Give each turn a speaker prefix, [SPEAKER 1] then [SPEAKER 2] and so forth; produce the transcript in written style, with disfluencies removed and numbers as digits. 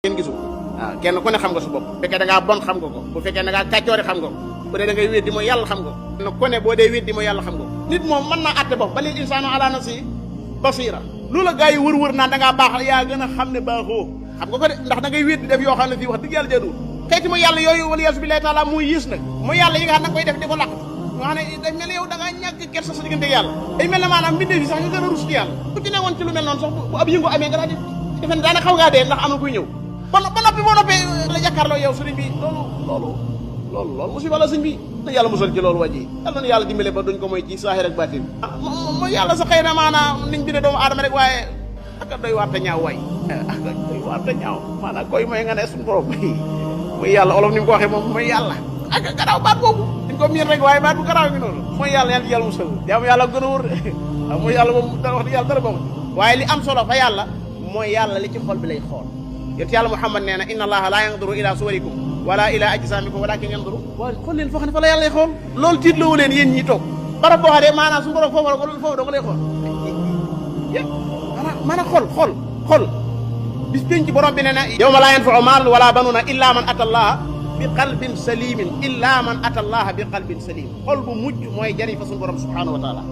[SPEAKER 1] kenn gisul waaw kenn ku ne xam nga sa bopp bu fekkee da ngaa bon xam nga ko bu fekkee da ngaa kàccoore xam nga ko bu dee da ngay weddi mooy yàlla xam nga ko kenn ku ne boo dee weddi mooy yàlla xam nga ko nit moom mën naa àtte bopp balil insaanu ala nafsihi basira lu la gaa yi wër naan da ngaa baax yaa gën a xam ne baaxoo xam nga ko de ndax da ngay weddi def yoo xam ne fii wax dëgg yàlla jaaduwul xeeti mooy yàlla yooyu wala yaasu billahi taala muy yées nag mooy yàlla yi nga xam da nga koy def di ko làq nga xam ne day mel ne yow da ngaa ñàkk kersa sa diggante yàlla day mel ne maanaam mbindee fi sax nga gën a rus ci yàlla ku ci newoon ci lu mel noonu sax bu ab yëngu amee nga daal di defe ne daanaka xaw ngaa dee ndax am na kuy ñëw ba noppi boo noppee la jàkkaarloo yow sëriñ bi loolu musiba la sëñ bi na yàlla musal ci loolu wàjji yàlla na yàlla dimbale ba duñ ko mooy ci saahir ak baatin mooy yàlla sa xëy na maanaam niñ bindee doomu aadama rek waaye aka doy waar te ñaaw waay aka doy waar te ñaaw maanaam koy mooy nga ne suñu borom mooy yàlla olof ni mu ko waxee moom mooy yàlla ak garaaw baat boobu dañ ko miir rek waaye baat bu garaaw gi noonu mooy yàlla yàlla ci yàlla musal jaamu yàlla gën a wóor de waaw mooy yàlla moom dara wax di yàlla dara bokk waaye li am solo fa yàlla mooy yàlla li ci xol bi lay xool yonent yàlla Muhammad nee na inna allaha la yanzuru ila suwarikum wala ila ajsamikum walakin yanzuru waaw xool leen foo xam ne fa la yàlla lay xool loolu tiitloo leen yéen ñi toog barab boo xam ne maanaam suñu borom foofu doo nga lay xool maanaam xool bis penc borom bi nee na yawma la yanfa'u maalun wala banuuna illa man ata allaha bi qalbin salimin illa man ata allaha bi qalbin salim xol bu mucc mooy jëriñ fa suñu borom subhanahu wa taala